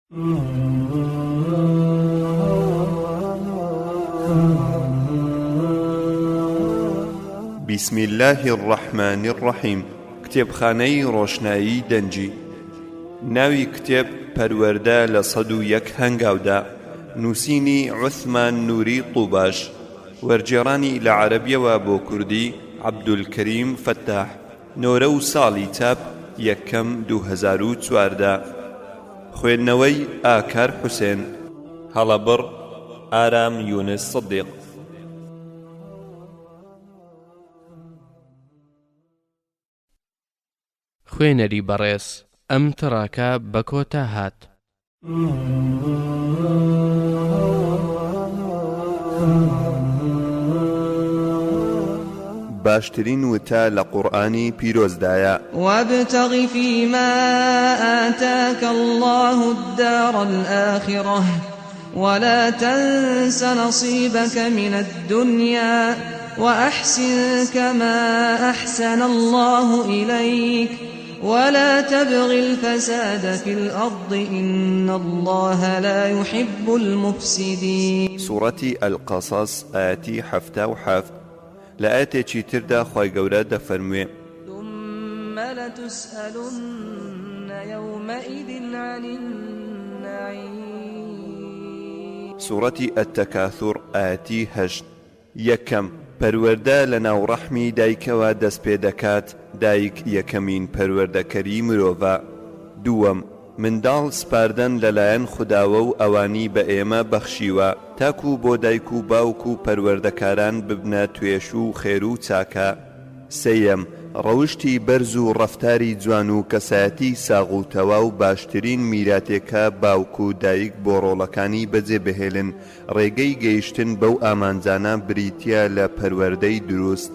بسم اللە الرحمن الرحیم کتێبخانەی ڕۆشنایی دەنگی ناوی کتێب پەروەردە لە 101 هەنگاودا نووسینی عوسمان نوری طوباش وەرگێڕانی لە عەرەبیەوە بۆ کوردی عەبدولکەریم فەتاح نۆرە و ساڵی چاپ یەکەم 2014 خوێندنەوەی ئاکار حوسێن. هەڵەبڕ، ئارام یونس سدیق. خوێنەری بەڕێز ئەم تڕاکە بە کۆتا هات. باشترین وتە لە قورئانی پیرۆزدایە. وابتغ فیما آتاک اللە الدار الآخرە ولا تنس نصیبک من الدنیا وأحسن کما أحسن اللە الیک ولا تبغ الفساد فی الأرض إن اللە لا یحب المفسدین. سوڕەتی القصص ئایەتی 77 لە ئایەتێکی تردا خوای گەورە دەفەرموێ. ثم لتسئلن یومئذ عن النعیم. سوڕەتی التکاثر ئایەتی هەشت یەکەم، پەروەردە لە ناو ڕەحمی دایکەوە دەست پێ دەکات، دایک یەکەمین پەروەردەکەری مرۆڤە. دووەم، منداڵ سپاردەن لەلایەن خوداوە و ئەوانی بە ئێمە بەخشیوە تاکو بۆ دایک و باوک و پەروەردەکاران ببنە توێشوو و خێر و چاکە. سێیەم، ڕەوشتی بەرز و ڕەفتاری جوان و کەسایەتی ساغ و تەواو باشترین میراتێکە باوک و دایک بۆ ڕۆڵەکانی بەجێ بهێلن، ڕێگەی گەیشتن بەو ئامانجانە بریتییە لە پەروەردەی دروست.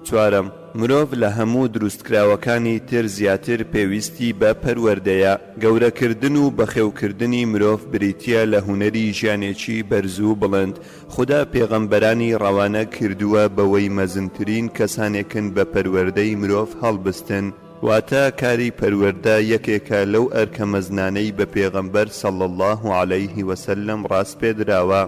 چوارەم، مرۆڤ لە هەموو دروستکراوەکانی تر زیاتر پێویستی بە پەروەردەیە، گەورەکردن و بەخێوکردنی مرۆڤ بریتییە لە هونەری ژیانێکی بەرز و بڵند، خودا پێغەمبەرانی ڕەوانە کردووە بەوەی مەزنترین کەسانێکن بە پەروەردەی مرۆڤ هەڵبستن، واتە کاری پەروەردە یەکێکە لەو ئەرکە مەزنانەی بە پێغەمبەر صلی اللە علیه وسلم ڕاسپێدراوە.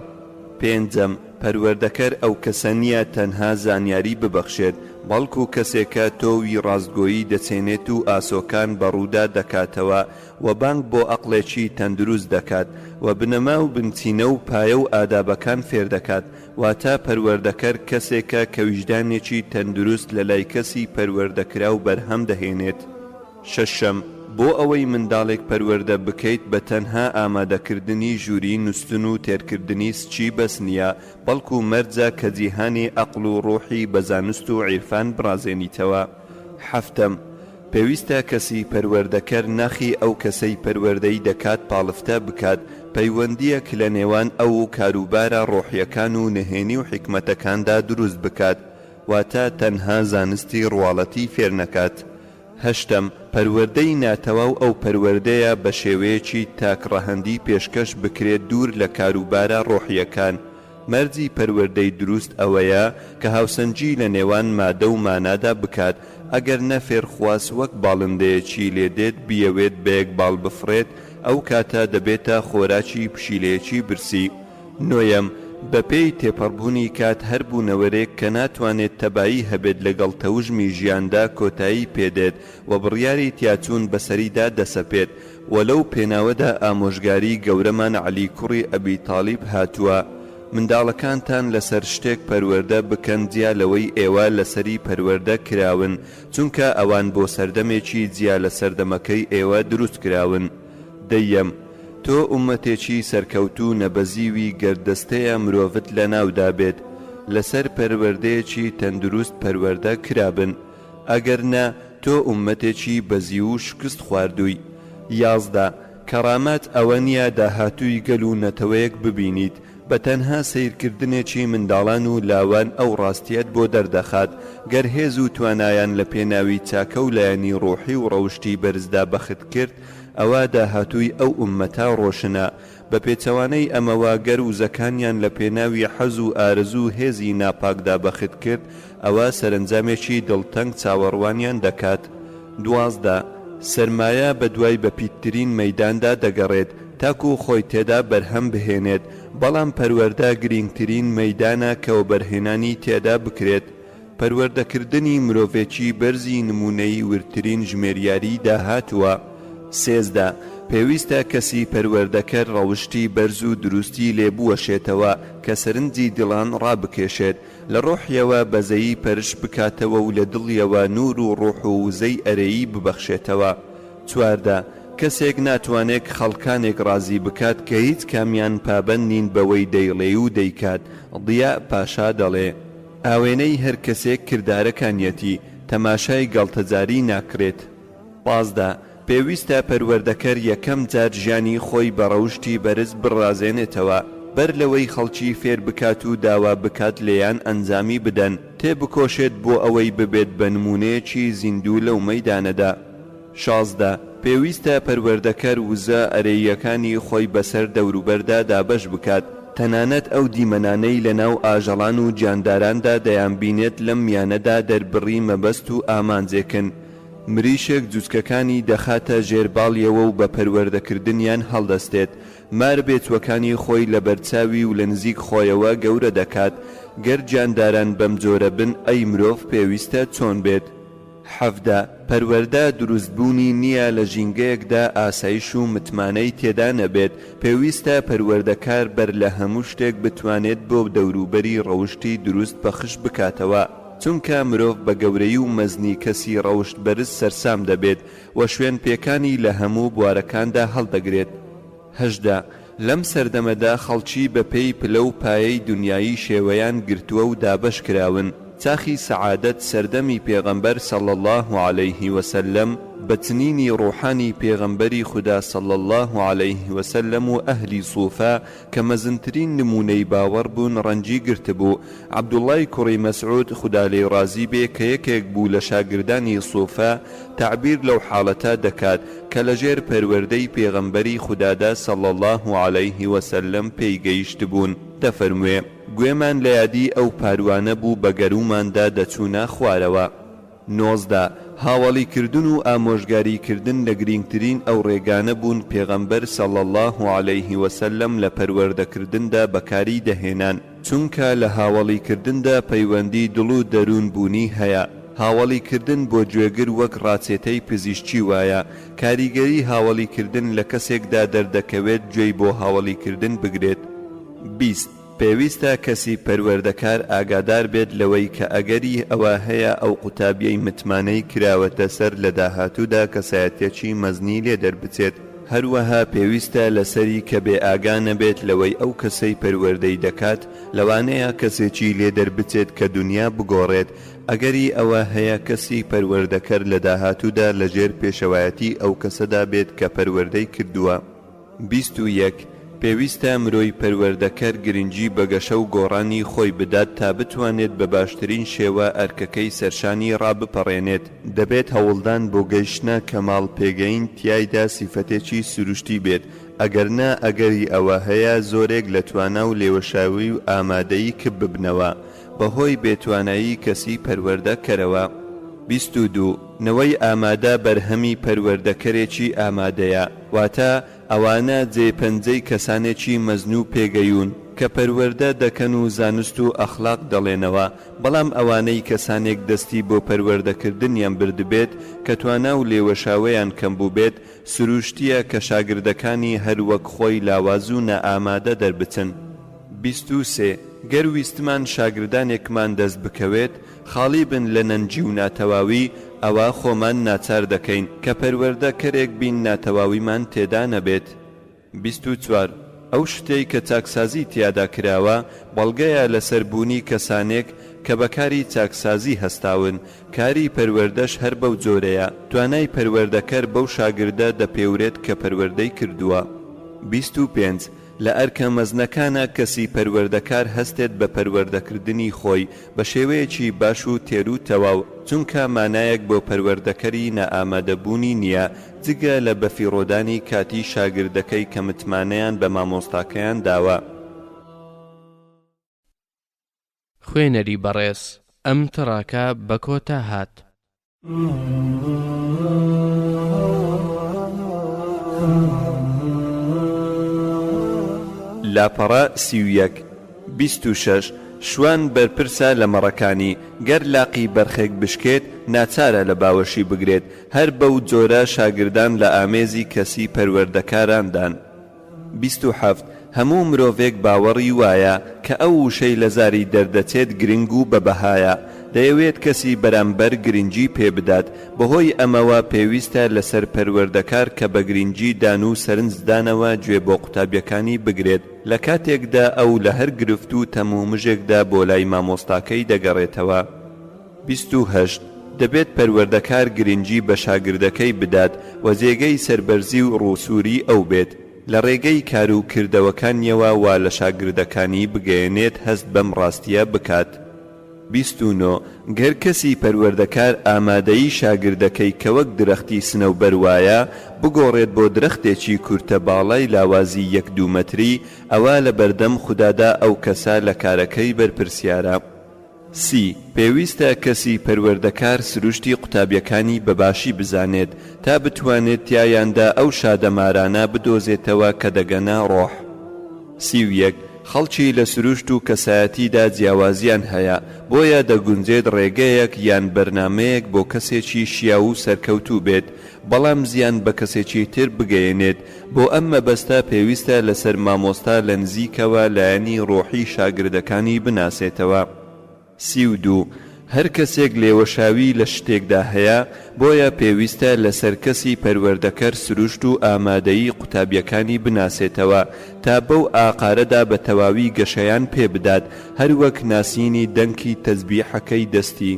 پێنجەم، پەروەردەکەر ئەو کەسە نییە تەنها زانیاری ببەخشێت، بەڵکو کەسێکە تۆوی ڕاستگۆیی دەچێنێت و ئاسۆکان بە ڕوودا دەکاتەوە و بانگ بۆ ئەقڵێکی تەندروست دەکات و بنەما و بنچینە و پایە و ئادابەکان فێردەکات، واتە پەروەردەکەر کەسێکە کە ویژدانێکی تەندروست لەلای کەسی پەروەردەکراو بەرهەم دەهێنێت. شەشەم، بۆ ئەوەی منداڵێک پەروەردە بکەیت بە تەنها ئامادەکردنی ژووری نوستن و تێرکردنی سکی بەس نییە، بەڵکو مەرجە کە جیهانی ئەقڵ و ڕوحی بە زانست و عیرفان بڕازێنیتەوە. حەفتەم، پێویستە کەسی پەروەردەکەر ناخی ئەو کەسەی پەروەردەی دەکات پاڵفتە بکات، پەیوەندییەک لە نێوان ئەو و کاروبارە ڕۆحییەکان و نهێنی و حیکمەتەکاندا دروست بکات، واتە تەنها زانستی ڕواڵەتی فێر نەکات. هەشتەم، پەروەردەی ناتەواو ئەو پەروەردەیە بە شێوەیەکی تاک ڕەهەندی پێشکەش بکرێت دوور لە کاروبارە ڕۆحییەکان. مەرجی پەروەردەی دروست ئەوەیە کە هاوسەنگی لە نێوان مادە و مانادا بکات، ئەگەر نە فێرخواز وەک باڵندەیەکی لێ دێت بیەوێت بە یەک باڵ بفڕێت ئەو کاتە دەبێتە خۆراکی پشیلەیەکی برسی. نۆیەم، بەپێی تێپەڕبوونی کات هەر بوونەوەرێک کە ناتوانێت تەبایی هەبێت لەگەڵ تەوژمی ژیاندا کۆتایی پێدێت و بڕیاری تیاچوون بەسەریدا دەسەپێت و لەو پێناوەدا ئامۆژگاری گەورەمان عەلی کوڕی ئەبی تالیب هاتووە منداڵەکانتان لەسەر شتێک پەروەردە بکەن جیا لەوەی ئێوە لەسەری پەروەردە کراون چونکە ئەوان بۆ سەردەمێکی جیا لە سەردەمەکەی ئێوە دروست کراون. دەیەم، تۆ ئوممەتێکی سەرکەوتوو نەبەزیوی گەر دەستەیە مرۆڤت لەناودا بێت لەسەر پەروەردەیەکی تەندروست پەروەردە کرابن ئەگەر نا تۆ ئوممەتێکی بەزیوو و شکست خواردووی. 11، کەڕامەت ئەوە نیە داهاتووی گەل و نەتەوەیەک ببینیت بە تەنها سەیرکردنێکی منداڵان و لاوان ئەو ڕاستیەت بۆ دەردەخات گەر هێز و توانایان لە پێناوی چاکە و لایەنی ڕۆحی و ڕەوشتی بەرزدا بەخت کرد ئەوا داهاتووی ئەو ئوممەتە ڕۆشنە، بە پێچەوانەی ئەمەوە گەر وزەکانیان لە پێناوی حەز و ئارەزوو و هێزی ناپاکدا بەخت کرد ئەوا سەرەنجامێکی دڵتەنگ چاوەڕوانیان دەکات. 12، سەرمایە بە دوای بەپیتترین مەیداندا دەگەڕێت. تاکو خۆی تێدا بەرهەم بهێنێت، بەڵام پەروەردە گرینگترین مەیدانە کە وەبەرهێنانی تێدا بکرێت. پەروەردەکردنی مرۆڤێکی بەرزی نموونەیی وردترین ژمێریاری داهاتووە. 13، پێویستە کەسی پەروەردەکەر ڕەوشتی بەرز و دروستی لێ بوەشێتەوە کە سەرنجی دڵان ڕابکێشێت، لە ڕۆحیەوە بەزەیی پەرش بکاتەوە و لە دڵیەوە نوور و ڕۆح و وزەی ئەرێیی ببەخشێتەوە. 14، کەسێک ناتوانێک خەڵکانێک ڕازی بکات کە هیچ کامیان پابەند نین بەوەی دەیڵێی و دەیکات، ضیاء پاشا دەڵێ. ئاوێنەی هەر کەسێک کردارەکانیەتی، تەماشای گاڵتەجاری ناکرێت. 15، پێویستە پەروەردەکەر یەکەم جار ژیانی خۆی بە ڕەوشتی بەرز بڕازێنێتەوە، بەر لەوەی خەڵکی فێر بکات و داوا بکات لێیان ئەنجامی بدەن، تێبکۆشێت بۆ ئەوەی ببێت بە نموونەیەکی زیندوو لەو مەیدانەدا. 16، پێویستە پەروەردەکەر وزە ئەرێییەکانی خۆی بەسەر دەوروبەردا دابەش بکات، تەنانەت ئەو دیمەنانەی لەناو ئاژەڵان و گیانداراندا دەیانبینێت لەم میانەدا دەربڕی مەبەست و ئامانجێکن، مریشک جوچکەکانی دەخاتە ژێر باڵیەوە و بە پەروەردەکردنیان هەڵدەستێت، مار بێچوەکانی خۆی لەبەرچاوی و لە نزیک خۆیەوە گەورە دەکات، گەر گیانداران بەم جۆرە بن ئەی مرۆڤ پێویستە چۆن بێت؟ 17، پەروەردە دروستبوونی نییە لە ژینگەیەکدا ئاسایش و متمانەی تێدا نەبێت، پێویستە پەروەردەکار بەر لە هەموو شتێک بتوانێت بۆ دەوروبەری ڕەوشتی دروست پەخش بکاتەوە، چونکە مرۆڤ بە گەورەی و مەزنی کەسی ڕەوشت بەرز سەرسام دەبێت و شوێن پێکانی لە هەموو بوارەکاندا هەڵدەگرێت. 18، لەم سەردەمەدا خەڵکی بە پێی پلە و پایەی دونیایی شێوەیان گرتووە و دابەش کراون، چاخی سەعادەت سەردەمی پێغەمبەر صلی اللە علیه وسلم بە چنینی ڕوحانی پێغەمبەری خودا صلی اللە علیه وسلم و ئەهلی صوفە کە مەزنترین نموونەی باوەڕ بوون ڕەنگی گرتبوو، عەبدوڵڵای کوڕی مەسعود خودا لێی ڕازی بێ کە یەکێک بوو لە شاگردانی سوفە تەعبیر لەو حاڵەتە دەکات کە لەژێر پەروەردەی پێغەمبەری خودادا صلی اللە علیه وسلم پێی گەیشتبوون دەفەرموێ، گوێمان لە یادی ئەو پاروانە بوو بە گەرووماندا دەچوونە خوارەوە. 19، هاوەڵی کردن و ئامۆژگاری کردن لە گرینگترین ئەو ڕێگانە بوون پێغەمبەر صلی اللە علیه وسلم لە پەروەردە کردندا بەکاری دەهێنان، چونکە لە هاوەڵی کردندا پەیوەندی دڵ و دەروون بوونی هەیە، هاوەڵی کردن بۆ گوێگر وەک ڕاچێتەی پزیشکی وایە، کاریگەری هاوەڵی کردن لە کەسێکدا دەردەکەوێت گوێی بۆ هاوەڵی کردن بگرێت. 20. پێویستە کەسی پەروەردەکار ئاگادار بێت لەوەی کە ئەگەری ئەوە هەیە ئەو قوتابیەی متمانەی کراوەتە سەر لە داهاتوودا کەسایەتیەکی مەزنی لێ دەربچێت، هەروەها پێویستە لەسەری کە بێ ئاگا نەبێت لەوەی ئەو کەسەی پەروەردەی دەکات لەوانەیە کەسێکی لێ دەربچێت کە دونیا بگۆڕێت، ئەگەری ئەوە هەیە کەسی پەروەردەکەر لە داهاتوودا لەژێر پێشەوایەتی ئەو کەسەدا بێت کە پەروەردەی کردووە. 21، پێویستە مرۆی پەروەردەکەر گرنگی بە گەشە و گۆڕانی خۆی بدات تا بتوانێت بە باشترین شێوە ئەرکەکەی سەرشانی ڕابپەڕێنێت. دەبێت هەوڵدان بۆ گەیشتنە کەماڵ پێگەین تیایدا سیفەتێکی سروشتی بێت، ئەگەر نا ئەگەری ئەوە هەیە زۆرێک لە توانا و لێوەشاوی و ئامادەیی کپ ببنەوە بەهۆی بێ توانایی کەسی پەروەردە کەرەوە. 22، نەوەی ئامادە بەرهەمی پەروەردەکەرێکی ئامادەیە، واتە ئەوانە جێ پەنجەی کەسانێکی مەزن و پێگەیوون کە پەروەردە دەکەن و زانست و ئەخلاق دەڵێنەوە، بەڵام ئەوانەی کەسانێک دەستی بۆ پەروەردەکردنیان بردبێت کە توانا و لێوەشاوەیان کەم بووبێت، سرووشتییە کە شاگردەکانی هەر وەک خۆی لاواز و نائامادە دەربچن. 23، گەر ویستمان شاگردانێکمان دەست بکەوێت خاڵی بن لە نەنگی و ناتەواوی، ئەوا خۆمان ناچار دەکەین کە پەروەردە کەرێک بین ناتەواویمان تێدا نەبێت. 24، ئەو شتەی کە چاکسازی تیادا کراوە بەڵگەیە لەسەر بوونی کەسانێک کە بە کاری چاکسازی هەستاون، کاری پەروەردەش هەر بەو جۆرەیە، توانای پەروەردەکەر بەو شاگردە دەپێورێت کە پەروەردەی کردووە. 25، لە ئەرکە مەزنەکانە کەسی پەروەردەکار هەستێت بە پەروەردەکردنی خۆی بە شێوەیەکی باش و تێرو تەواو، چونکە مانایەک بۆ پەروەردەکەری نائامادەبوونی نییە جگە لە بەفیڕۆدانی کاتی شاگردەکەی کە متمانەیان بە مامۆستاکەیان داوە. خوێنەری بەڕێز ئەم تڕاکە بە کۆتا هات. لاپەڕە 31. 26، شوان بەرپرسە لە مەڕەکانی، گەر لاقی بەرخێک بشکێت، ناچارە لە باوەشی بگرێت، هەر بەو جۆرە شاگردان لە ئامێزی کەسی پەروەردەکاراندان. 27، هەموو مرۆڤێک باوەڕی وایە کە ئەو وشەی لە زاری دەردەچێت گرنگ و بە بەهایە، دەیەوێت کەسی بەرامبەر گرنگی پێ بدات، بەهۆی ئەمەوە پێویستە لەسەر پەروەردەکار کە بە گرنگی دان و سەرنج دانەوە گوێ بۆ قوتابیەکانی بگرێت لە کاتێکدا ئەو لە هەر گرفت و تەم و مژێکدا بۆ لای مامۆستاکەی دەگەڕێتەوە. 28، دەبێت پەروەردەکار گرنگی بە شاگردەکەی بدات و جێگەی سەربەرزی و ڕووسووری ئەو بێت، لە ڕێگەی کار و کردەوەکانیەوە وا لە شاگردەکانی بگەیەنێت هەست بەم ڕاستییە بکات. 29، گەر کەسی پەروەردەکار ئامادەیی شاگردەکەی کە وەک درەختی سنەوبەر وایە، بگۆڕێت بۆ درەختێکی کورتە باڵای لاوازی یەک دوو مەتری، ئەوا لە بەردەم خودادا ئەو کەسە لە کارەکەی بەرپرسیارە. سی، پێویستە کەسی پەروەردەکار سروشتی قوتابیەکانی بە باشی بزانێت تا بتوانێت تیایاندا ئەو شادەمارانە بدۆزێتەوە کە دەگەنە ڕۆح. 31، خەڵکی لە سروشت و کەسایەتیدا جیاوازیان هەیە، بۆیە دەگونجێت ڕێگەیەک یان بەرنامەیەک بۆ کەسێکی شیاو و سەرکەوتوو بێت، بەڵام زیان بە کەسێکی تر بگەیەنێت، بۆ ئەم مەبەستە پێویستە لەسەر مامۆستا لە نزیکەوە لایەنی ڕۆحی شاگردەکانی بناسێتەوە. 32، هەر کەسێک لێوەشاوی لە شتێکدا هەیە، بۆیە پێویستە لەسەر کەسی پەروەردەکەر سروشت و ئامادەیی قوتابیەکانی بناسێتەوە تا بەو ئاقارەدا بە تەواوی گەشەیان پێ بدات، هەروەک ناسینی دەنکی تەزبیحەکەی دەستی.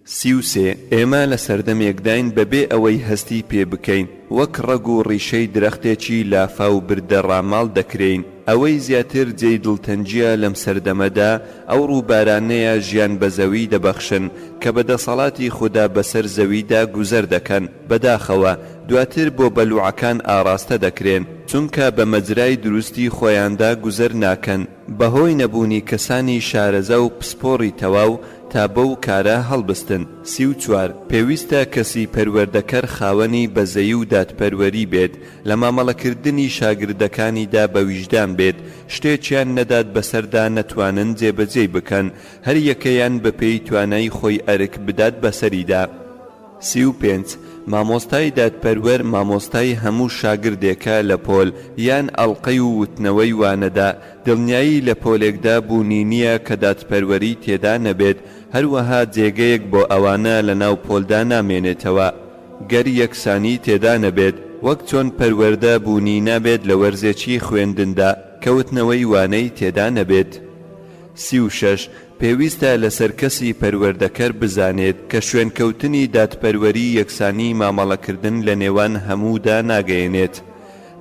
33، ئێمە لە سەردەمێکداین بەبێ ئەوەی هەستی پێ بکەین، وەک ڕەگ و ڕیشەی درەختێکی لافاو بردە ڕاماڵ دەکرێین، ئەوەی زیاتر جێی دڵتەنگییە لەم سەردەمەدا، ئەو ڕووبارانەیە ژیان بە زەوی دەبەخشن، کە بە دەسەڵاتی خودا بەسەر زەویدا گوزەر دەکەن، بەداخەوە، دواتر بۆ بەلوعەکان ئاڕاستە دەکرێن، چونکە بە مەجرای دروستی خۆیاندا گوزەر ناکەن، بەهۆی نەبوونی کەسانی شارەزا و پسپۆڕی تەواو تا بەو کارە هەڵبستن. 34، پێویستە کەسی پەروەردەکەر خاوەنی بەزەیی و دادپەروەری بێت، لە مامەڵەکردنی شاگردەکانیدا بە ویژدان بێت، شتێکیان نەدات بەسەردا نەتوانن جێبەجێی بکەن، هەر یەکەیان بەپێی توانای خۆی ئەرک بدات بەسەریدا. 35، مامۆستای دادپەروەر مامۆستای هەموو شاگردێکە لە پۆل یان ئەڵقەی و وتنەوەی وانەدا، دڵنیایی لە پۆلێکدا بوونی نییە کە دادپەروەری تێدا نەبێت، هەروەها جێگەیەک بۆ ئەوانە لەناو پۆلدا نامێنێتەوە گەر یەکسانی تێدا نەبێت، وەک چۆن پەروەردە بوونی نابێت لە وەرزێکی خوێندندا کە وتنەوەی وانەی تێدا نەبێت. 36، پێویستە لەسەر کەسی پەروەردەکەر بزانێت کە شوێنکەوتنی دادپەروەری یەکسانی مامەڵەکردن لە نێوان هەموودا ناگەیەنێت،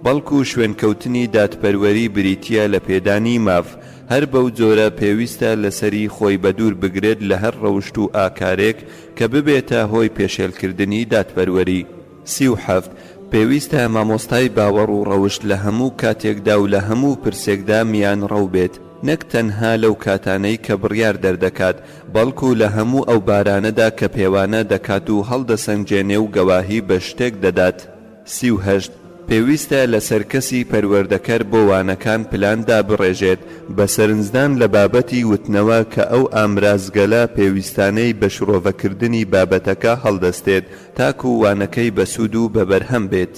بەڵکو شوێنکەوتنی دادپەروەری بریتییە لە پێدانی ماف، هەر بەو جۆرە پێویستە لەسەری خۆی بەدوور بگرێت لە هەر ڕەوشت و ئاکارێک کە ببێتە هۆی پێشێلکردنی دادپەروەری. 37، پێویستە مامۆستای باوەڕ و ڕەوشت لە هەموو کاتێکدا و لە هەموو پرسێکدا میانڕەو بێت، نەک تەنها لەو کاتانەی کە بڕیار دەردەکات، بەڵکو لە هەموو ئەو بارانەدا کە پێوانە دەکات و هەڵدەسەنگێنێ و گەواهی بە شتێک دەدات. 38، پێویستە لەسەر کەسی پەروەردەکەر بۆ وانەکان پلان دابڕێژێت، بە سەرنجدان لە بابەتی وتنەوە کە ئەو ئامرازگەلە پێویستانەی بە شرۆڤەکردنی بابەتەکە هەڵدەستێت تاکو وانەکەی بەسوود و بەبەرهەم بێت.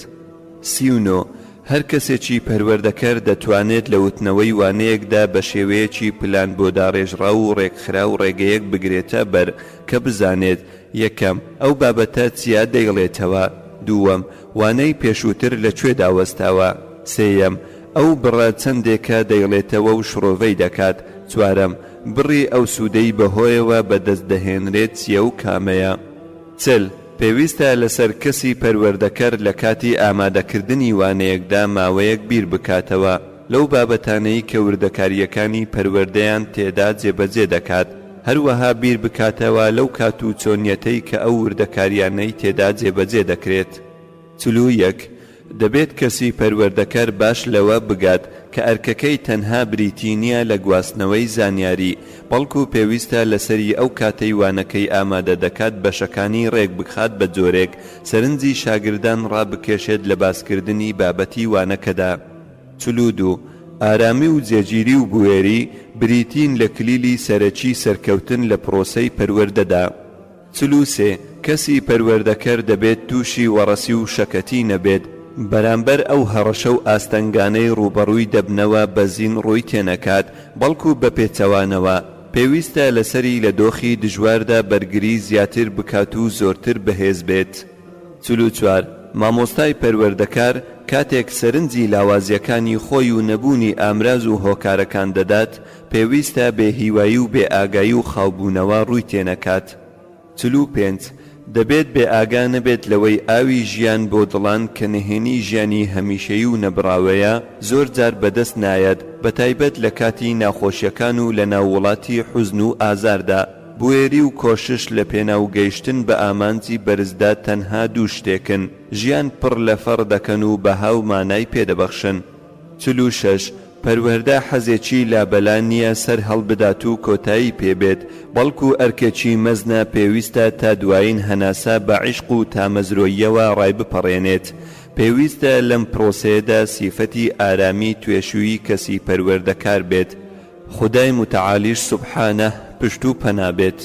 39، هەر کەسێکی پەروەردەکەر دەتوانێت لە وتنەوەی وانەیەکدا بە شێوەیەکی پلان بۆ داڕێژڕاو و ڕێکخراو ڕێگەیەک بگرێتە بەر کە بزانێت، یەکەم، ئەو بابەتە چییە دەیڵێتەوە؟ دووەم، وانەی پێشووتر لە کوێدا وەستاوە؟ سێیەم، ئەو بڕە چەندێکە دەیڵێتەوە و شڕۆڤەی دەکات؟ چوارەم، بڕی ئەو سوودەی بەهۆیەوە بەدەست دەهێنرێت چییە و کامەیە؟ 40، پێویستە لەسەر کەسی پەروەردەکەر لە کاتی ئامادەکردنی وانەیەکدا ماوەیەک بیر بکاتەوە لەو بابەتانەی کە وردەکارییەکانی پەروەردەیان تێدا جێبەجێ دەکات، هەروەها بیر بکاتەوە لەو کات و چۆنیەتەی کە ئەو وردەکارییانەی تێدا جێبەجێ دەکرێت. 41، دەبێت کەسی پەروەردەکەر باش لەوە بگات کە ئەرکەکەی تەنها بریتی نییە لە گواستنەوەی زانیاری، بەڵکو پێویستە لەسەری ئەو کاتەی وانەکەی ئامادە دەکات بەشەکانی ڕێکبخات بە جۆرێک سەرنجی شاگردان ڕابکێشێت لە باسکردنی بابەتی وانەکەدا. 42. ئارامی و جێگیری و بوێری بریتین لە کلیلی سەرەکی سەرکەوتن لە پرۆسەی پەروەردەدا. 43، کەسی پەروەردەکەر دەبێت تووشی وەڕسی و شەکەتی نەبێت، بەرامبەر ئەو هەڕەشە و ئاستەنگانەی ڕووبەڕووی دەبنەوە بەزین ڕووی تێنەکات، بەڵکو بە پێچەوانەوە، پێویستە لەسەری لە دۆخی دژواردا بەرگری زیاتر بکات و زۆرتر بەهێز بێت. 44، مامۆستای پەروەردەکار کاتێک سەرنجی لاوازییەکانی خۆی و نەبوونی ئامراز و هۆکارەکان دەدات، پێویستە بێ هیوایی و بێ ئاگایی و خاوبوونەوە ڕووی تێنەکات. 45، دەبێت بێ ئاگا نەبێت لەوەی ئاوی ژیان بۆ دڵان کە نهێنی ژیانی هەمیشەیی و نەبڕاوەیە زۆر جار بەدەست نایەت بەتایبەت لە کاتی ناخۆشیەکان و لەناو وڵاتی حوزن و ئازاردا بوێری و کۆشش لە پێناو گەیشتن بە ئامانجی بەرزدا تەنها دوو شتێکن ژیان پڕ لە فەڕ دەکەن و بەها و مانای پێ دەبەخشن. 46، پەروەردە حەزێکی لابەلا نییە سەر هەڵبدات و کۆتایی پێ بێت، بەڵکو ئەرکێکی مەزنە پێویستە تا دوایین هەناسە بە عیشق و تامەزرۆییەوە ڕایبپەڕێنێت. پێویستە لەم پرۆسەیەدا سیفەتی ئارامی توێشووی کەسی پەروەردەکار بێت، خودای متعالیش سبحانە پشت و پەنا بێت.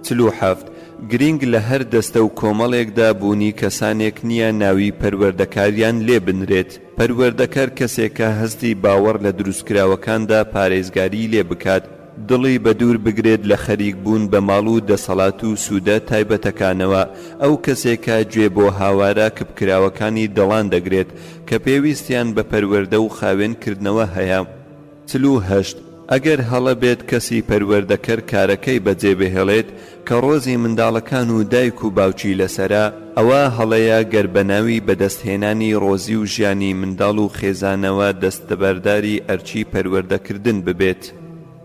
47، گرینگ لە هەر دەستە و کۆمەڵێکدا بوونی کەسانێک نییە ناوی پەروەردەکاریان لێ بنرێت، پەروەردەکەر کەسێکە هەستی باوەڕ لە دروستکراوەکاندا پارێزگاریی لێ بکات، دڵی بەدوور بگرێت لە خەریک بوون بە ماڵ و دەسەڵات و سوودە تایبەتەکانەوە، ئەو کەسێکە گوێ بۆ هاوارە کپکراوەکانی دڵان دەگرێت کە پێویستیان بە پەروەردە و خاوێن کردنەوە هەیە. 48، ئەگەر هەڵە بێت کەسی پەروەردەکەر کارەکەی بەجێ بهێڵێت کە ڕۆزی منداڵەکان و دایک و باوکی لەسەرە، ئەوا هەڵەیە گەر بەناوی بەدەستهێنانی ڕۆزی و ژیانی منداڵ و خێزانەوە دەستەبەرداری ئەرکی پەروەردەکردن ببێت.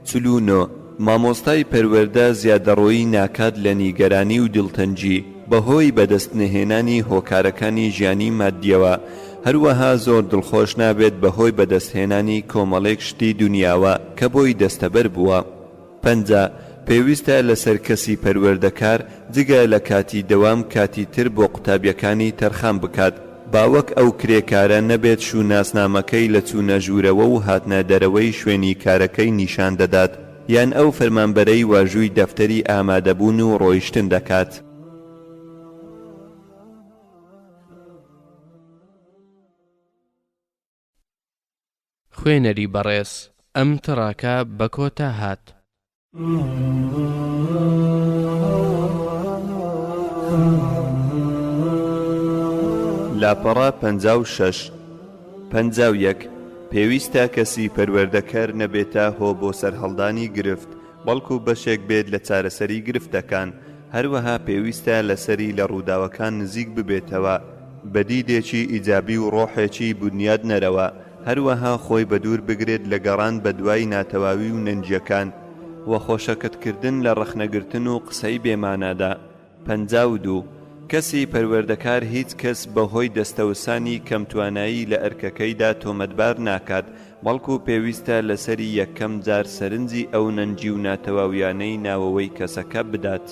49، مامۆستای پەروەردە زیادەڕۆیی ناکات لە نیگەرانی و دڵتەنگی بەهۆی بەدەستنەهێنانی هۆکارەکانی ژیانی ماددیەوە، هەروەها زۆر دڵخۆش نابێت بەهۆی بەدەستهێنانی کۆمەڵێک شتی دونیاوە کە بۆی دەستەبەر بووە. 50، پێویستە لەسەر کەسی پەروەردەکار جگە لە کاتی دەوام کاتی تر بۆ قوتابیەکانی تەرخان بکات، با وەک ئەو کرێکارە نەبێت شووناسنامەکەی لە چوونە ژوورەوە و هاتنە دەرەوەی شوێنی کارەکەی نیشان دەدات، یان ئەو فەرمانبەرەی واژووی دەفتەری ئامادەبوون و ڕۆیشتن دەکات. خوێنەری بەڕێز ئەم تڕاکە بە کۆتا هات. لاپەڕە 56. 51، پێویستە کەسی پەروەردەکەر نەبێتە هۆ بۆ سەرهەڵدانی گرفت، بەڵکو بەشێک بێت لە چارەسەری گرفتەکان، هەروەها پێویستە لەسەری لە ڕووداوەکان نزیک ببێتەوە بە دیدێکی ئیجابی و ڕۆحێکی بونیادنەرەوە، هەروەها خۆی بەدوور بگرێت لە گەڕان بەدوای ناتەواوی و نەنگیەکان و خۆشەکەتکردن لە ڕەخنەگرتن و قسەی بێ مانادا. 52، کەسی پەروەردەکار هیچ کەس بەهۆی دەستەوسانی کەمتوانایی لە ئەرکەکەیدا تۆمەتبار ناکات، بەڵکو پێویستە لەسەری یەکەم جار سەرنجی ئەو نەنگی و ناتەواویانەی ناوەوەی کەسەکە بدات.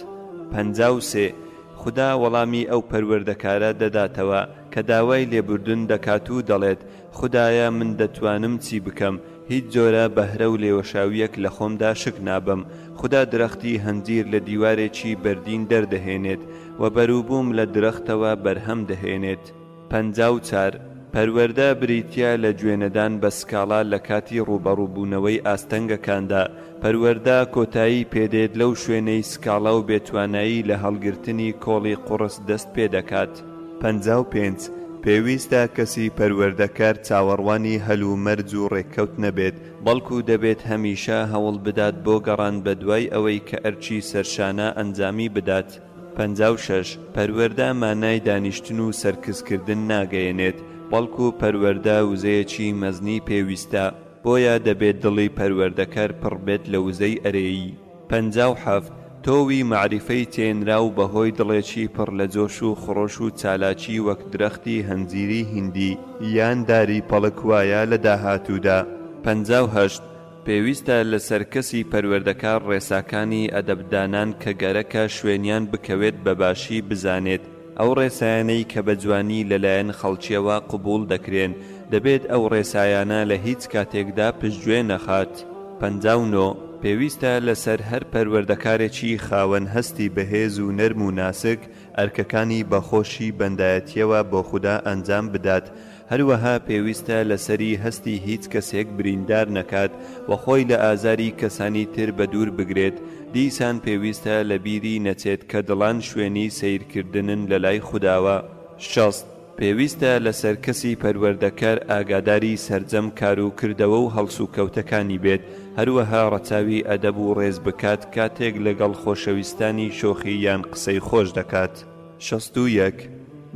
53، خودا وەڵامی ئەو پەروەردەکارە دەداتەوە کە داوای لێبوردن دەکات و دەڵێت، خودایە من دەتوانم چی بکەم، هیچ جۆرە بەهرە و لێوەشاوییەک لە خۆمدا شک نابەم، خودا درەختی هەنجیر لە دیوارێکی بەردین دەردەهێنێت و بەروبووم لە درەختەوە بەرهەم دەهێنێت. 54، پەروەردە بریتییە لە گوێنەدان بە سکاڵا لە کاتی ڕووبەڕووبوونەوەی ئاستەنگەکاندا، پەروەردە کۆتایی پێدێت لەو شوێنەی سکاڵا و بێتوانایی لە هەڵگرتنی کۆڵی قوڕس دەست پێدەکات. 55، پێویستە کەسی پەروەردەکەر چاوەڕوانی هەل و مەرج و ڕێککەوت نەبێت، بەڵکو دەبێت هەمیشە هەوڵ بدات بۆ گەڕان بەدوای ئەوەی کە ئەرکی سەرشانە ئەنجامی بدات. 56، پەروەردە مانای دانیشتن و سەرکزکردن ناگەیەنێت، بەڵکو پەروەردە وزەیەکی مەزنی پێویستە، بۆیە دەبێت دڵی پەروەردەکەر پڕ بێت لە وزەی ئەرێیی. 57، تۆوی مەعریفەی چێنراو بەهۆی دڵێکی پڕ لە جۆش و خڕۆش و چالاکی وەک درەختی هەنجیری هیندی یان داری پەڵک وایە لە داهاتوودا. 58، پێویستە لەسەر کەسی پەروەردەکار ڕێساکانی ئەدەبدانان کە گەرەکە شوێنیان بکەوێت بە باشی بزانێت، ئەو ڕێسایانەی کە بە جوانی لەلایەن خەڵکیەوە قبوڵ دەکرێن. دەبێت ئەو ڕێسایانە لە هیچ کاتێکدا پشتگوێ نەخات. 59. پێویستە لەسەر هەر پەروەردەکارێکی خاوەن هەستی بەهێز و نەرم و ناسک ئەرکەکانی بە خۆشی بەندایەتیەوە بۆ خودا ئەنجام بدات، هەروەها پێویستە لەسەری هەستی هیچ کەسێک بریندار نەکات و خۆی لە ئازاری کەسانی تر بەدوور بگرێت، دیسان پێویستە لە بیری نەچێت کە دڵان شوێنی سەیرکردنن لەلای خوداوە. 60. پێویستە لەسەر کەسی پەروەردەکەر ئاگاداری سەرجەم کار و کردەوە و هەڵسوکەوتەکانی بێت، هەروەها ڕەچاوی ئەدەب و ڕێز بکات کاتێک لەگەڵ خۆشەویستانی شۆخی یان قسەی خۆش دەکات. 61.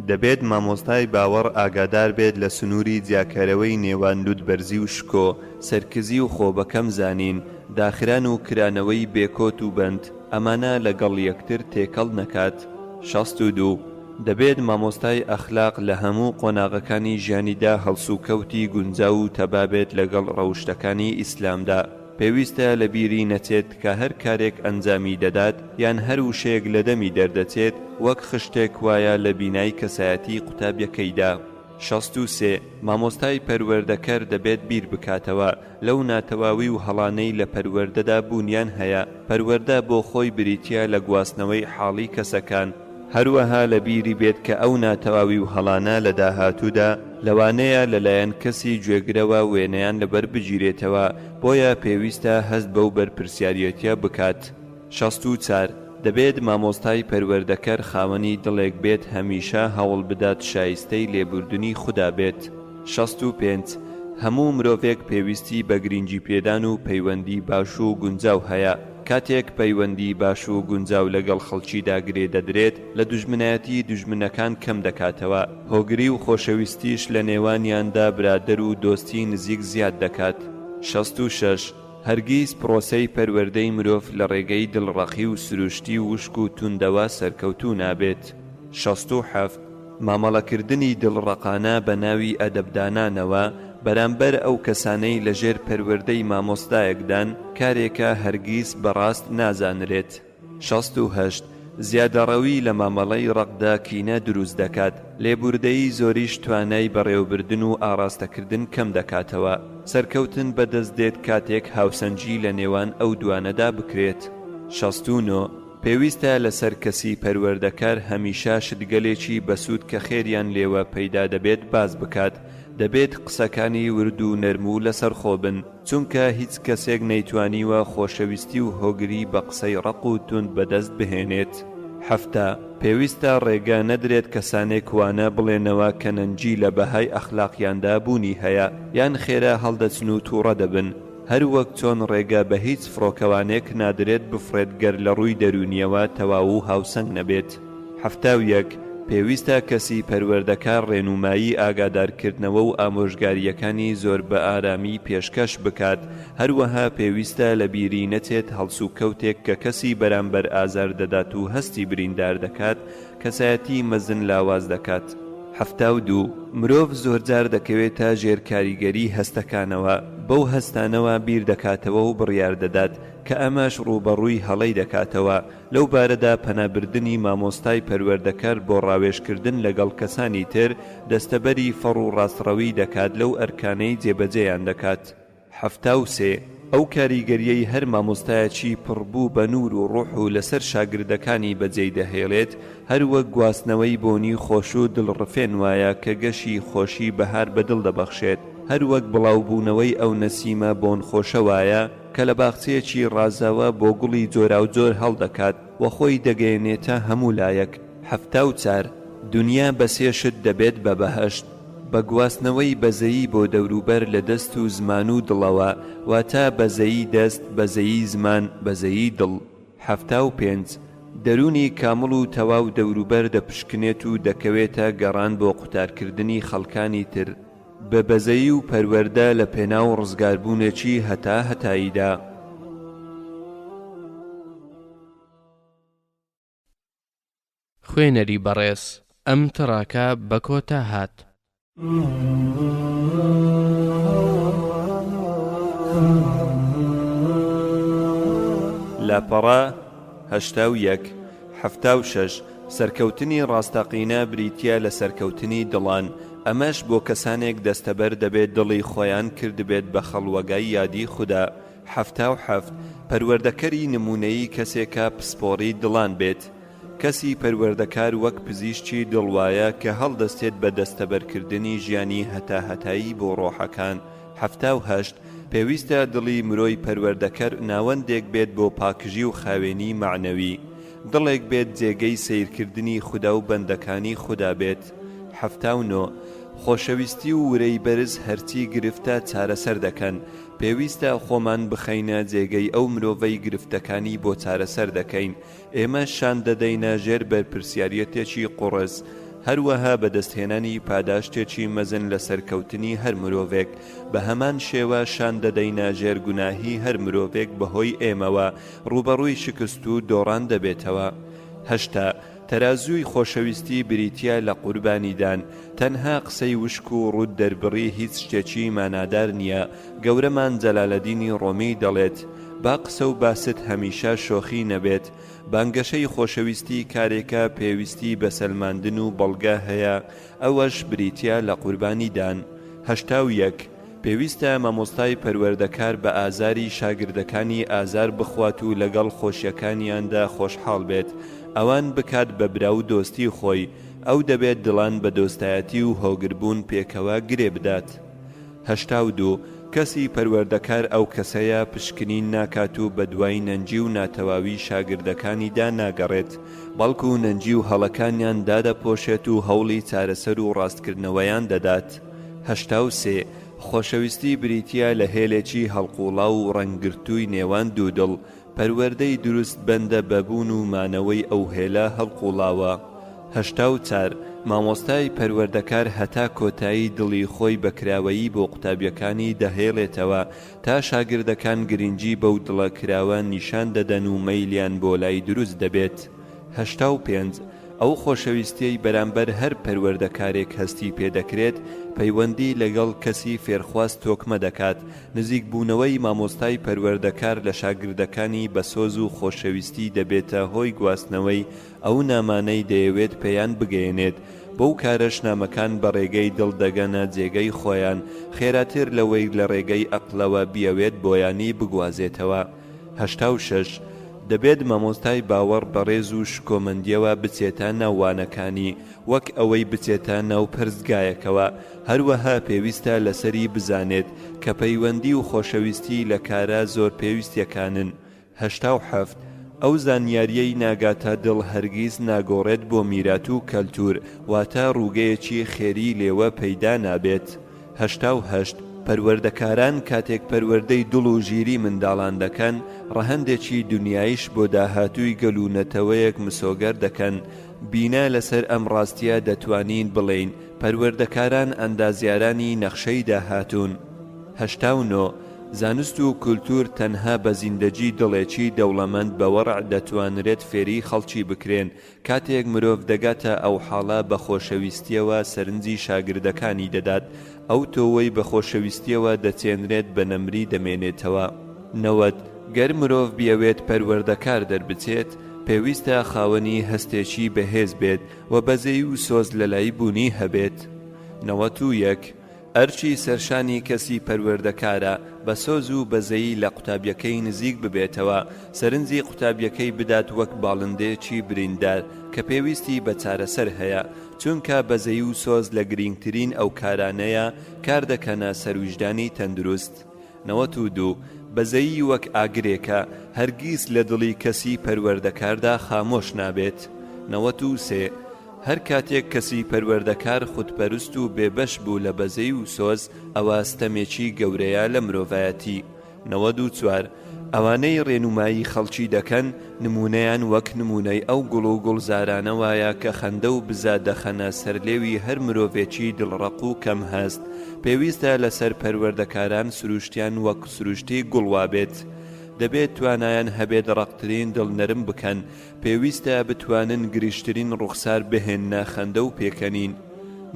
دەبێت مامۆستای باوەڕ ئاگادار بێت لە سنووری جیاکەرەوەی نێوان لوتبەرزی و شکۆ، سەرکزی و خۆ بەکەم زانین، داخران و کرانەوەی بێ کۆت و بەند، ئەمانە لەگەڵ یەکتر تێکەڵ نەکات. 62. دەبێت مامۆستای ئەخلاق لە هەموو قۆناغەکانی ژیانیدا هەڵسوکەوتی گونجاو و تەبا بێت لەگەڵ ڕەوشتەکانی ئیسلامدا. پێویستە لە بیری نەچێت کە هەر کارێک ئەنجامی دەدات یان هەر وشەیەک لە دەمی دەردەچێت وەک خشتێک وایە لە بینای کەسایەتی قوتابیەکەیدا. 63. مامۆستای پەروەردەکەر دەبێت بیر بکاتەوە لەو ناتەواوی و هەڵانەی لە پەروەردەدا بوونیان هەیە، پەروەردە بۆ خۆی بریتیە لە گواستنەوەی حاڵی کەسەکان، هەروەها لە بیری بێت کە ئەو ناتەواوی و هەڵانە لە داهاتوودا لەوانەیە لەلایەن کەسی گوێگرەوە وێنەیان لەبەر بگیرێتەوە، بۆیە پێویستە هەست بەو بەرپرسیاریەتیە بکات. 64. دەبێت مامۆستای پەروەردەکەر خاوەنی دڵێک بێت هەمیشە هەوڵ بدات شایستەی لێبوردنی خودا بێت. 65. هەموو مرۆڤێک پێویستی بە گرینگیپێدان و پەیوەندی باش و گونجاو هەیە. کاتێک پەیوەندی باش و گونجاو لەگەڵ خەڵکیدا گرێ دەدرێت، لە دوژمنایەتی دوژمنەکان کەم دەکاتەوە، هۆگری و خۆشەویستیش لە نێوانیاندا برادەر و دۆستی نزیک زیاد دەکات. 66. هەرگیز پرۆسەی پەروەردەی مرۆڤ لە ڕێگەی دڵڕەقی و سروشتی وشک و توندەوە سەرکەوتوو نابێت. 67. مامەڵەکردنی دڵڕەقانە بە ناوی ئەدەبدانانەوە بەرامبەر ئەو کەسانەی لە ژێر پەروەردەی مامۆستایەکدان کارێکە هەرگیز بە ڕاست نازانرێت. 68. زیادەڕەوی لە مامەڵەی ڕەقدا کینە دروست دەکات، لێبوردەیی زۆریش توانای بەڕێوەبردن و ئاڕاستەکردن کەم دەکاتەوە. سەرکەوتن بەدەست دێت کاتێک هاوسەنگی لە نێوان ئەو دوانەدا بکرێت. 69. پێویستە لەسەر کەسی پەروەردەکار هەمیشە شتگەلێکی بەسوود کە خێریان لێوە پەیدا دەبێت باس بکات، دەبێت قسەکانی ورد و نەرم و لەسەرخۆ بن، چونکە هیچ کەسێک نەیتوانیوە خۆشەویستی و هۆگری بە قسەی ڕەق و توند بەدەست بهێنێت. 70. پێویستە ڕێگە نەدرێت کەسانێک وانە بڵێنەوە کە نەنگی لە بەهای ئەخلاقیاندا بوونی هەیە، یان خێرا هەڵدەچن و توڕە دەبن، هەر وەک چۆن ڕێگە بە هیچ فڕۆکەوانێک نادرێت بفڕێت گەر لە ڕووی دەروونییەوە تەواو و هاوسەنگ نەبێت. 71. پێویستە کەسی پەروەردەکار ڕێنومایی ئاگادارکردنەوە و ئامۆژگارییەکانی زۆر بە ئارامی پێشکەش بکات، هەروەها پێویستە لە بیری نەچێت هەڵسوکەوتێک کە کەسی بەرامبەر ئازار دەدات و هەستی بریندار دەکات، کەسایەتی مەزن لاواز دەکات. 72، مرۆڤ زۆرجار دەکەوێتە ژێر کاریگەری هەستەکانەوە، بەو هەستانەوە بیر دەکاتەوە و بڕیار دەدات، کە ئەمەش ڕووبەڕووی هەڵەی دەکاتەوە، لەو بارەدا پەنابردنی مامۆستای پەروەردەکەر بۆ ڕاوێژکردن لەگەڵ کەسانی تر، دەستەبەری فەڕ و ڕاستڕەوی دەکات لەو ئەرکانەی جێبەجێیان دەکات. 73، ئەو کاریگەریەی هەر مامۆستایەکی پڕ بوو بە نوور و ڕوح و لەسەر شاگردەکانی بەجێی دەهێڵێت، هەر وەک گواستنەوەی بۆنی خۆش و دڵڕفێن وایە کە گەشی خۆشی بەهار بە دڵ دەبەخشێت، هەر وەک بڵاو بوونەوەی ئەو نەسیمە بۆن خۆشە وایە کە لە باخچەیەکی ڕازاوە بۆ گوڵی جۆراوجۆر هەڵدەکات و خۆی دەگەیەنێتە هەموو لایەک. 74، دونیا بە سێ شت دەبێت بە بەهەشت. بە گواستنەوەی بەزەیی بۆ دەوروبەر لە دەست و زمان و دڵەوە، واتە بەزەیی دەست، بەزەیی زمان، بەزەیی دڵ. 75، دەروونی کامڵ و تەواو دەوروبەر دەپشکنێت و دەکەوێتە گەڕان بۆ قوتارکردنی خەڵکانی تر بە بەزەیی و پەروەردە لە پێناو ڕزگاربوونێکی هەتا هەتاییدا. خوێنەری بەڕێز ئەم تڕاکە بە کۆتا هات. لاپەڕە، 81، 76، سەرکەوتنی ڕاستەقینە بریتییە لە سەرکەوتنی دڵان. ئەمەش بۆ کەسانێک دەستەبەر دەبێت دڵی خۆیان کردبێت بە خەڵوەگای یادی خودا. 77، پەروەردەکەری نموونەیی کەسێکە پسپۆڕی دڵان بێت. کەسی پەروەردەکار وەک پزیشکی دڵ وایە کە هەڵدەستێت بە دەستەبەرکردنی ژیانی هەتاهەتایی بۆ ڕۆحەکان. 78، پێویستە دڵی مرۆی پەروەردەکەر ناوەندێک بێت بۆ پاکژی و خاوێنی مەعنەوی. دڵێک بێت جێگەی سەیرکردنی خودا و بەندەکانی خودا بێت. 79، خۆشەویستی و ورەی بەرز هەرچی گرفتە چارەسەر دەکەن. پێویستە خۆمان بخەینە جێگەی ئەو مرۆڤەی گرفتەکانی بۆ چارەسەر دەکەین. ئێمەش شان دەدەینە ژێر بەرپرسیاریەتێکی قوڕس، هەروەها بەدەستهێنانی پاداشتێکی مەزن لە سەرکەوتنی هەر مرۆڤێک، بەهەمان شێوە شان دەدەینە ژێر گوناهی هەر مرۆڤێک بەهۆی ئێمەوە ڕووبەڕووی شکست و دۆڕان دەبێتەوە. 80. تەرازووی خۆشەویستی بریتیە لە قوربانیدان، تەنها قسەی وشک و ڕووت دەربڕی هیچ شتێکی مانادار نیە، گەورەمان جەلالەدینی ڕۆمی دەڵێت، با قسە و باست هەمیشە شۆخی نەبێت، بانگەشەی خۆشەویستی کارێکە پێویستی بە سەلماندن و بەڵگە هەیە، ئەوەش بریتیە لە قوربانیدان. 81. پێویستە مامۆستای پەروەردەکار بە ئازاری شاگردەکانی ئازار بخوات و لەگەڵ خۆشیەکانیاندا خۆشحاڵ بێت، ئەوان بکات بە برا و دۆستی خۆی، ئەو دەبێت دڵان بە دۆستایەتی و هۆگربوون پێکەوە گرێ بدات. 82، کەسی پەروەردەکار ئەو کەسەیە پشکنین ناکات و بەدوای نەنگی و ناتەواوی شاگردەکانیدا ناگەڕێت، بەڵکو نەنگی و هەڵەکانیان دادەپۆشێت و هەوڵی چارەسەر و ڕاستکردنەوەیان دەدات. 83، خۆشەویستی بریتییە لە هێلێکی هەڵقوڵاو و ڕەنگگرتووی نێوان دوو دڵ، پەروەردەی دروست بەندە بە بوون و مانەوەی ئەو هێلە هەڵقوڵاوە. 84، مامۆستای پەروەردەکار هەتا کۆتایی دڵی خۆی بە کراوەیی بۆ قوتابیەکانی دەهێڵێتەوە تا شاگردەکان گرنگی بەو دڵە کراوە نیشان دەدەن و مەیلیان بۆ لای دروست دەبێت. 85، ئەو خۆشەویستیەی بەرامبەر هەر پەروەردەکارێک هەستی پێدەکرێت، پەیوەندی لەگەڵ کەسی فێرخواز تۆکمە دەکات، نزیکبوونەوەی مامۆستای پەروەردەکار لە شاگردەکانی بە سۆز و خۆشەویستی دەبێتە هۆی گواستنەوەی ئەو نامانەی دەیەوێت پێیان بگەیەنێت، بەو کارەش نامەکان بە ڕێگەی دڵ دەگەنە جێگەی خۆیان خێراتر لەوەی لە ڕێگەی ئەقڵەوە بیەوێت بۆیانی بگوازێتەوە. 86، دەبێت مامۆستای باوەڕ بە ڕێز و شکۆمەندیەوە بچێتە ناو وانەکانی، وەک ئەوەی بچێتە ناو پەرستگایەکەوە، هەروەها پێویستە لەسەری بزانێت کە پەیوەندی و خۆشەویستی لە کارە زۆر پێویستیەکانن. 87، ئەو زانیاریەی ناگاتە دڵ هەرگیز ناگۆڕێت بۆ میرات و کەلتور، واتە ڕووگەیەکی خێری لێوە پەیدا نابێت. 88، پەروەردەکاران کاتێک پەروەردەی دڵ و ژیری منداڵان دەکەن، ڕەهەندێکی دونیایش بۆ داهاتووی گەل و نەتەوەیەک مسۆگەر دەکەن، بینا لەسەر ئەم ڕاستیە دەتوانین بڵێین پەروەردەکاران ئەندازیارانی نەخشەی داهاتوون. 89، زانست و کولتوور تەنها بە زیندەگی دڵێکی دەوڵەمەند بە وەڕع دەتوانرێت فێری خەڵکی بکرێن، کاتێک مرۆڤ دەگاتە ئەو حاڵە بە خۆشەویستیەوە سەرنجی شاگردەکانی دەدات، ئەو تۆوەی بە خۆشەویستیەوە دەچێنرێت بە نەمری دەمێنێتەوە. 90، گەر مرۆڤ بیەوێت پەروەردەکار دەربچێت، پێویستە خاوەنی هەستێکی بەهێز بێت و بەزەیی و سۆز لەلای بوونی هەبێت. 91، ئەرکی سەرشانی کەسی پەروەردەکارە بە سۆز و بەزەیی لە قوتابیەکەی نزیک ببێتەوە، سەرنجی قوتابیەکەی بدات وەک باڵندەیەکی بریندار کە پێویستی بە چارەسەر هەیە، چونکە بەزەیی و سۆز لە گرینگترین ئەو کارانەیە کار دەکەنە سەر ویژدانی تەندروست. 92، بەزەیی وەک ئاگرێکە، هەرگیز لە دڵی کەسی پەروەردەکاردا خامۆش نابێت. 93، هەر کاتێک کەسی پەروەردەکار خودپەرست و بێبەش بوو لە بەزەی و سۆز، ئەوە ستەمێکی گەورەیە لە مرۆڤایەتی. 94، ئەوانەی ڕێنومایی خەڵکی دەکەن، نموونەیان وەک نموونەی ئەو گوڵ و گوڵزارانە وایە کە خەندە و بزە دەخەنە سەر لێوی هەر مرۆڤێکی دڵڕەق و کەم هەست. پێویستە لەسەر پەروەردەکاران سروشتیان وەک سروشتی گوڵ وابێت. دەبێت توانایان هەبێت ڕەقترین دڵ نەرم بکەن. پێویستە بتوانن گرژترین ڕوخسار بهێننە خەندە و پێکەنین.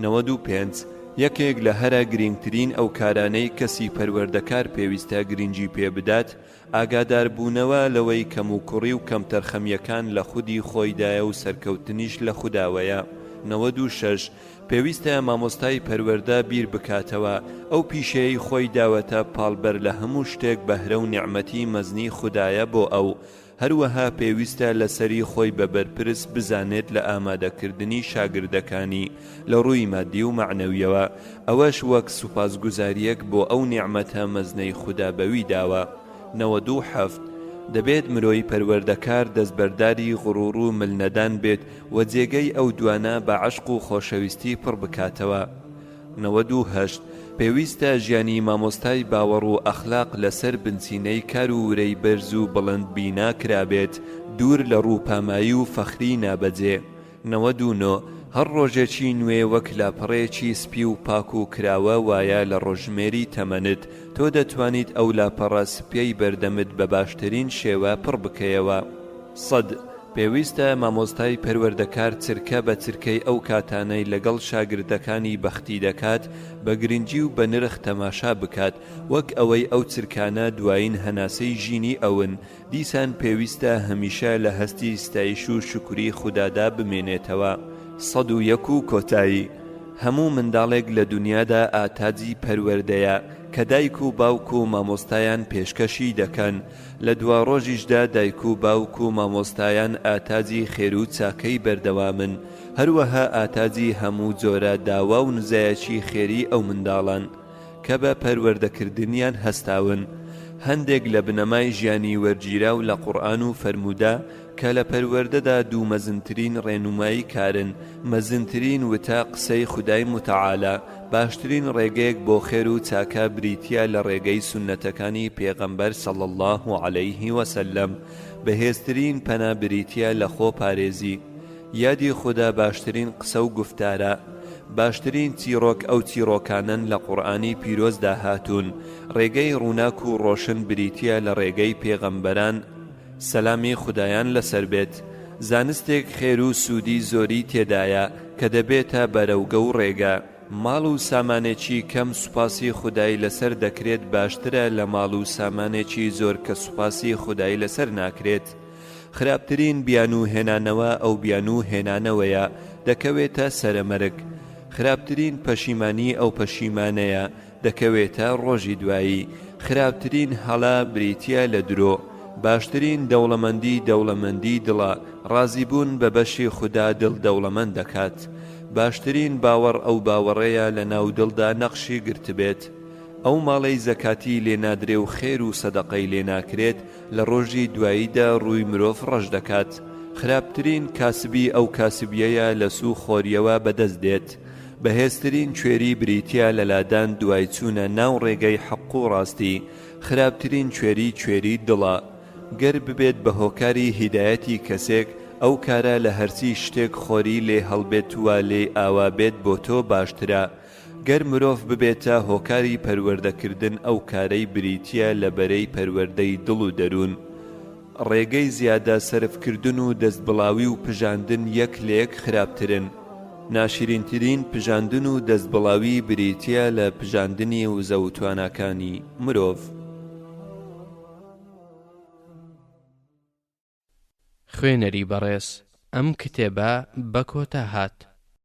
95، یەکێک لە هەرە گرینگترین ئەو کارانەی کەسی پەروەردەکار پێویستە گرینگی پێ بدات، ئاگاداربوونەوە لەوەی کەموکوڕی و کەمتەرخەمییەکان لە خودی خۆیدایە و سەرکەوتنیش لە خوداوەیە. 96. پێویستە مامۆستای پەروەردە بیر بکاتەوە ئەو پیشەیەی خۆی داوەتە پاڵ بەر لە هەموو شتێک بەهرە و نیعمەتی مەزنی خودایە بۆ ئەو، هەروەها پێویستە لەسەری خۆی بە بەرپرس بزانێت لە ئامادەکردنی شاگردەکانی لە ڕووی مادی و مەعنەویەوە، ئەوەش وەک سوپاسگوزاریەک بۆ ئەو نیعمەتە مەزنەی خودا بەوی داوە. 97. دەبێت مرۆی پەروەردەکار دەستبەرداری غڕوڕ و مل نەدان بێت و جێگەی ئەو دوانە بە عەشق و خۆشەویستی پڕ بکاتەوە. 98. پێویستە ژیانی مامۆستای باوەڕ و ئەخلاق لەسەر بنچینەی کار و ورەی بەرز و بڵند بینا کرابێت، دوور لە ڕووپامایی و فەخری نابەجێ. 99. هەر ڕۆژێکی نوێ وەک لاپەڕەیەکی سپی و پاک و کراوە وایە لە ڕۆژژمێری تەمەنت، تۆ دەتوانیت ئەو لاپەڕە سپیەی بەردەمت بە باشترین شێوە پڕ بکەیەوە. سەد، پێویستە مامۆستای پەروەردەکار چرکە بە چرکەی ئەو کاتانەی لەگەڵ شاگردەکانی بەختی دەکات بە گرنگی و بە نرخ تەماشا بکات وەک ئەوەی ئەو چرکانە دوایین هەناسەی ژینی ئەون، دیسان پێویستە هەمیشە لە هەستی ستایش و شوکری خودادا بمێنێتەوە. 101 و کۆتایی، هەموو منداڵێک لە دونیادا ئاتاجی پەروەردەیە کە دایک و باوک و مامۆستایان پێشکەشی دەکەن، لە دواڕۆژیشدا دایک و باوک و مامۆستایان ئاتاجی خێرو چاکەی بەردەوامن، هەروەها ئاتاجی هەموو جۆرە داوا و نزایەکی خێری ئەو منداڵەن کە بە پەروەردەکردنیان هەستاون. هەندێک لە بنەمای ژیانی وەرگیراو لە قوڕئان و فەرموودە کە لە پەروەردەدا دوو مەزنترین ڕێنومایی کارن، مەزنترین وتە قسەی خودای موتەعالە، باشترین ڕێگەیەک بۆ خێر و چاکە بریتیە لە ڕێگەی سوننەتەکانی پێغەمبەر صلی اللە علیه وسلم، بەهێزترین پەنا بریتیە لە خۆ پارێزی، یادی خودا باشترین قسە و گوفتارە، باشترین چیڕۆک ئەو چیڕۆکانەن لە قورئانی پیرۆزدا هاتوون، ڕێگەی ڕووناک و ڕۆشن بریتیە لە ڕێگەی پێغەمبەران، سەلامی خودایان لەسەر بێت، زانستێک خێر و سوودی زۆری تێدایە کە دەبێتە بەرەوگە و ڕێگە، ماڵ و سامانێکی کەم سوپاسی خودای لەسەر دەکرێت باشترە لە ماڵ و سامانێکی زۆر کە سوپاسی خودای لەسەر ناکرێت. خراپترین بیانوو هێنانەوە ئەو بیانوو هێنانەوەیە دەکەوێتە سەرەمەرگ. خراپترین پەشیمانی ئەو پەشیمانەیە دەکەوێتە ڕۆژی دوایی، خراپترین هەڵە بریتیە لە درۆ، باشترین دەوڵەمەندی دەوڵەمەندی دڵە، ڕازیبوون بە بەشی خودا دڵ دەوڵەمەند دەکات، باشترین باوەڕ ئەو باوەڕەیە لە ناو دڵدا نەقشی گرتبێت، ئەو ماڵەی زەکاتی لێ نادرێ و خێر و سەدەقەی لێ ناکرێت لە ڕۆژی دواییدا ڕووی مرۆڤ ڕەش دەکات، خراپترین کاسبی ئەو کاسبیەیە لە سوو خۆریەوە بەدەست دێت. بەهێزترین کوێری بریتیە لە لادان دوای چوونە ناو ڕێگەی حەق و ڕاستی، خراپترین کوێری کوێری دڵە، گەر ببێت بە هۆکاری هیدایەتی کەسێک، ئەو کارە لە هەرچی شتێک خۆری لێ هەڵبێت و لێی ئاوا بێت بۆ تۆ باشترە، گەر مرۆڤ ببێتە هۆکاری پەروەردەکردن ئەو کارەی بریتیە لە بەرەی پەروەردەی دڵ و دەروون. ڕێگەی زیادە سەرفکردن و دەستبڵاوی و پژاندن یەک لە یەک خراپترن. ناشرینترین پژاندن و دەستبڵاوی بریتییە لە پژاندنی وزە و تواناکانی مرۆڤ. خوێنەری بەڕێز ئەم کتێبە بە کۆتا هات.